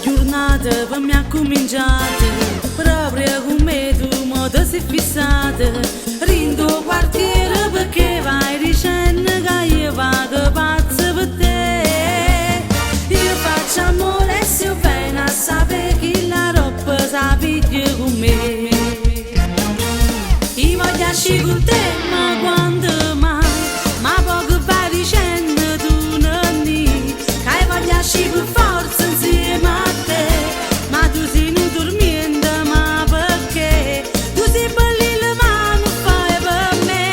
Jurnata pe' me è accuminciata, proprio come tu mo te sei fissata. Dint' 'o quartiere pecché vai dicenno ca io vaco pazzo pe' te. Io faccio ammore e si 'o vene a sapè chill'aropp' s' 'a piglia cu me. Io voglio ascì cu te, ma quando mai? Ma po' che vai dicendo tu nennì? Ca io voglio ascì pe' forza insieme a te. Ma tu sei nu turmiento, ma perché? Tu sei bellillo ma nun fai per me.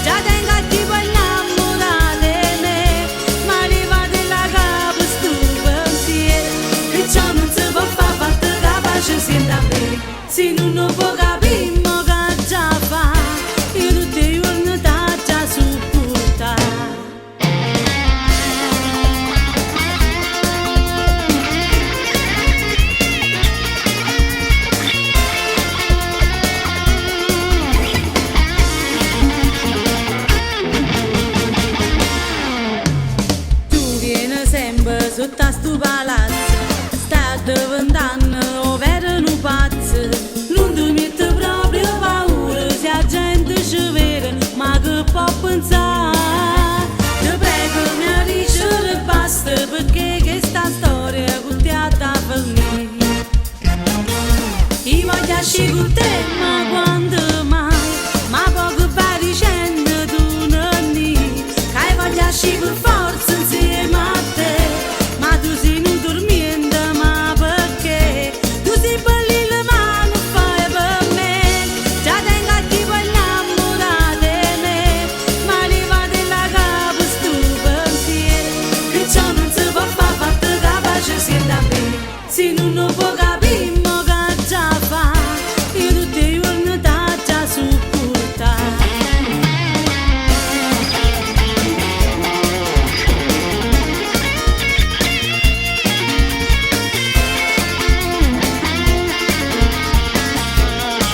Già tengo a chi po' innammurato 'e me. Ma levate la capa stu pensiero, che ciò nun se po' fa, fatte capace, siente a me. Si nun 'o può capì, mo ch'aggia fa? Io tutt' 'e juorne t'aggia suppurtà. Tu viene sempe sotto a stu palazzo, sta diventanno overo nu pazzo. Nun te miette proprio paura si 'a gente ce vede, ma che po' pensà? Te prego, m'he dicere basta, pecché chesta storia cu te adda fernì. Io voglio ascì cu te, ma quando mai? Ma po' che vai dicendo tu nennì? Ca io voglio ascì pe' forza insieme a te. Ma tu sei nu turmiento, ma perché? Tu sei bellillo ma nun fai per me. Già tengo a chi po' innammurato 'e me. Ma levate la capa stu pensiero, che ciò nun se po' fa, fatte capace, siente a me. Si nun 'o può capì, mo ch'aggia fa? Io tutt' 'e juorne t'aggia suppurtà.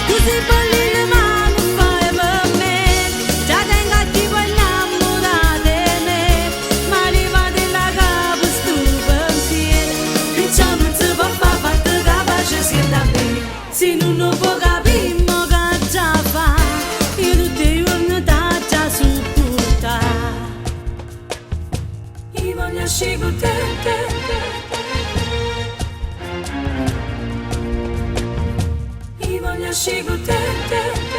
Tu sei bellillo ma nun fai per me. Già tengo a chi po' innammurato 'e me. Ma levate la capa stu pensiero, che ciò nun se po' fa, fatte capace, siente a me. Si nun 'o può capì, mo ch'aggia fa? Io tutt' 'e juorne t'aggia suppurtà. Io voglio ascì cu te, te, te, te. Io voglio ascì cu te, te.